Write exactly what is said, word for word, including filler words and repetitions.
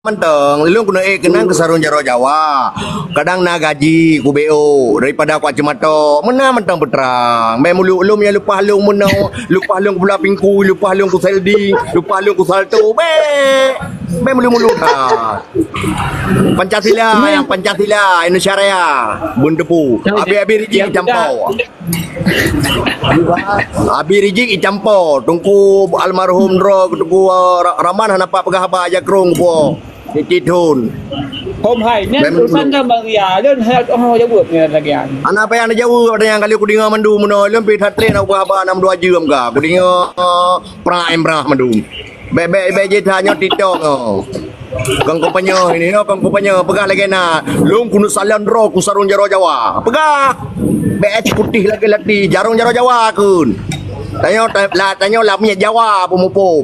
mantong, lôn keuneuk ék keunan keu sarong jaroe Jawa. Kadang na gaji ku B O daripada ku aceumato. Meunan mantong peutrang. Bèk meuluk lôn nyang leupah lôn meunoe, leupah lôn ku Pulo Pingkui, leupah lôn ku Selding, leupah lôn ku Salto. Bèk. Bèk meuluk-meuluk that. Pancasila, nyang Pancasila, Indonesia Raya. Bun teupeu. Abi-abi rijik campur. Abi rijik icampo, Teungku almarhum droe, Teungku, uh, Ra-, Raman hana pat peugah haba jakrong po. Titit thon. Hom hai, nyan urusan dah Maria, lôn hana oh jaweueb nyan lagi an. Ana payah na jaweueb, ada nyang kali kudeungoe mandum meunoe, lôn pi that treh na peugah haba nam dua jeuem ka. Kudeungoe, uh, pra emrah mandum. Bèk-bèk bèk jih tanyoe TikTok nyoe. Kong kupeunyoe ini nyoe, kong kupeunyoe peugah lagèe na. Lôn keuneuk salon droe ku sarong jaroe Jawa. Peugah. Bèk putih lagèe lati, jarong jaroe Jawa kheun. Tanyoe ta-, la, tanyoe la minyeuk Jawa peumuphom.